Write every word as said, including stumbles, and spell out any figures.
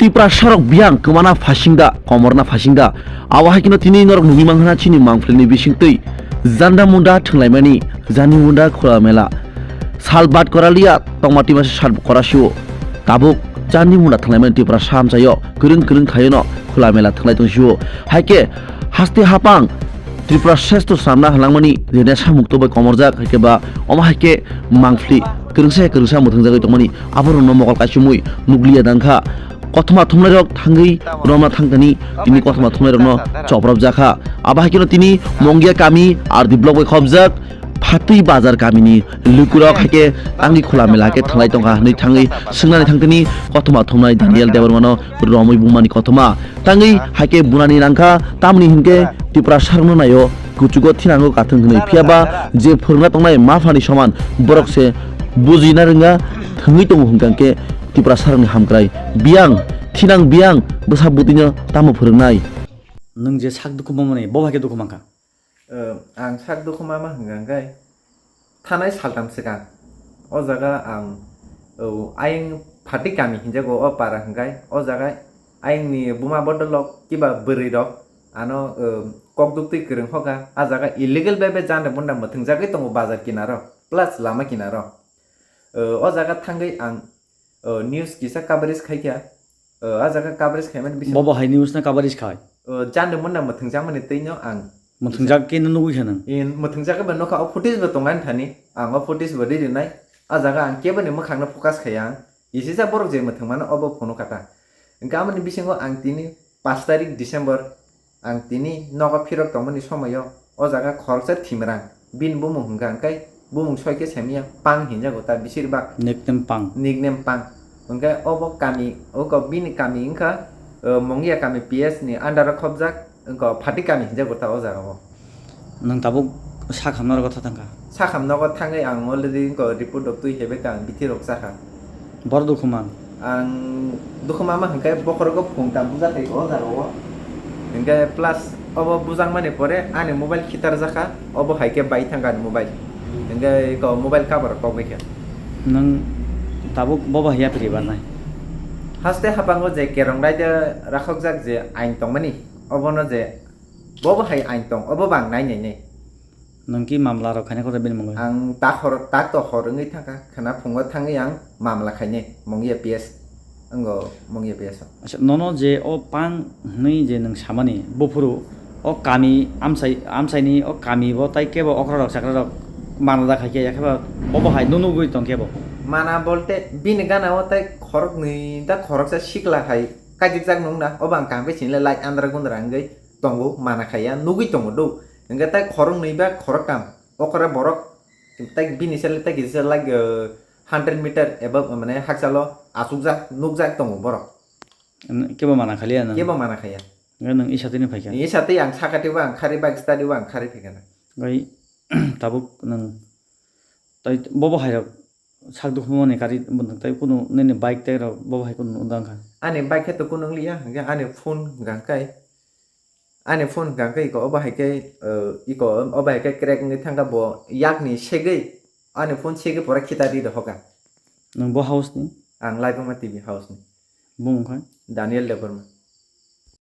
Tiprasa rok biyang kwmana phasingda, komorna phasingda. Abo hai kheno tini norok nugwi mankha chini mangphlini bisingtwi janda munda thwnglaimani, jani munda khula mela. Sal bat koralia tongma tima sal korasio. Tabuk jani munda thwnglaimani Tiprasa hamsaio kwrwng kwrwng khaiono khula mela thwnglai tongsio. Haikhe haste hapang Tripura sresto samna halangmani jene samukto bai komorjak, haikhe ba omo haikhe mangphli kwrwngsa kwrwngsa mwthwngjagwi tongmani aborokno mokol kaichumui nukliya dangkha. Kothoma thumnairok thangwi romna thangkani tini kothoma thumnairokno chopropjakha. Abo haikhe tini Mongia kami R D block bai khopjak Phatwi bazar kamini lukurok haikhe tangwi khula mela khe thwnglai tongkha hwnwi thangwi swngnani thangtini kothoma thumnai Daniel Debbarmano romwi bumani kothoma tangwi haikhe bunani nangkha tamni hinkhe Tiprasa rokno naio kuchugo thinango kathwng hwnwi phiyaba je phwrwngna tongnai maphani soman borok se bujina rwngya thwngwi tongo hwnkha khe Tiprasa rokni hamkrai biyang thinang biyang bwsa bwtwino tamo phwrwngnai. Nwng je sak dukhu mamani bo bai khe dukhu mankha. Ang sak dukhu mama hwnkha hwnkhe thanai saltam swkang o jaga ang, o, ayang Phatwi kami hinjago o para hwnkhe o jaga ayangni buma bodolrok kiba bwrwirok ano, o, kok duktwi kwrwng hoka a jaga illegal bai bai janda bunda mwthwngjagwi tongo bazar kinaro plus lama kinaro. O, o jaga thangwi ang, o, news kisa coverage khaikha. O, a jaga coverage khaimani bisingo Bobo hai news na coverage khai. O, janda munda mwthwngjakmani twino ang mwthwngjak khe no nugwi kha nang. In mwthwngjak ba nokha o footage bo tongani thani. Ang o footage bo ri rinai. A jaga ang keboni mwkhangno focus khaiya ang. Isisa borok je mwthwngmano obo phunukha ta. Hwnkhe amoni bisingo ang tini pash tarik December ang tini nogo phirok tongmani somoio o jaga khoroksa Thimrang bini bumung hwnkha hwnkhe bumung soi khe semiya Pang hinjago ta bisir bak nickname Pang. Nickname Pang. Hwnkhe obo kami, oko bini kami wngkha, eh, Mongia kami P S ni under o khopjak, wngkha Phatwi kami hinjago ta o jaga o. Nwng tabuk sak hamna rogo tha thangkha? Sak hamna rogo thangwi ang already wngkha report rok twi hebai kha ang bithi rok chakha. Bor dukhu man? Ang dukhu mama hwnkhe bokhorogo phung tam buja khai o jaga o. Hwnkhe plus obo bujakmani pore ani mobile khitar jakha, obo hai khe bai thangkha ani mobile. Hwnkhe ko mobile cover kok bai kha. Nwng tabuk bobo hai yapri barnai? Haste hapango je kerong raida rakhokjak je ain tongmani, obono je bobo hai ain tong, obo bang nai nai nai. Nwng ki mamla rok khaina khe bini mungwi? Ang tak hor, tak to hor wngwi thangkha, khwna phungo thangwi ang mamla khainai, Mongia P S, wngo Mongia P S o. Acha, nono je o Pang hwnwi je nwng samani, buphuru o kami amsai, amsaini o kami bo tai kebo okra rok chakra rok mana da khai khe, yakhe ba bobo hai nunugwi tong kebo? Mana bolte bini gana o tai khoroknwi da khoroksa sikla hai kajikjak nung na, obo ang kaham khe sinile light andra gundra wngwi tongo, mana khaiya, nugwi tongo do. Hwnkhe tai khoroknwi ba khoroktham. Okra borok, tai bini sale tai kisa like, eh, hundred meter above, mane hakchalo achukjak, nukjak tongo borok. Kebo mana khaliya nang? Kebo mana khaya. Nwng isa tini phaikha? Isa tei ang sakati bo ang khari bike study bo ang khari phaikha na. Bai tabuk nwng tai bobo hai rok sak dukhu mani kari tai kunu nini bike tai rok bobo hai kunu undang kha? Ani bike khe to kunu liya, hwnkhe ani phone hwnkha kai. Ani phone hwnkha khe iko obo hai khe, eh, iko obo hai khe crack wngwi thangkha bo yakni segwi ani phone segwi pora khita ri rohokha. Nwng bo house ni? Ang Laibuma T V house ni. Bumung khai? Daniel Debbarma.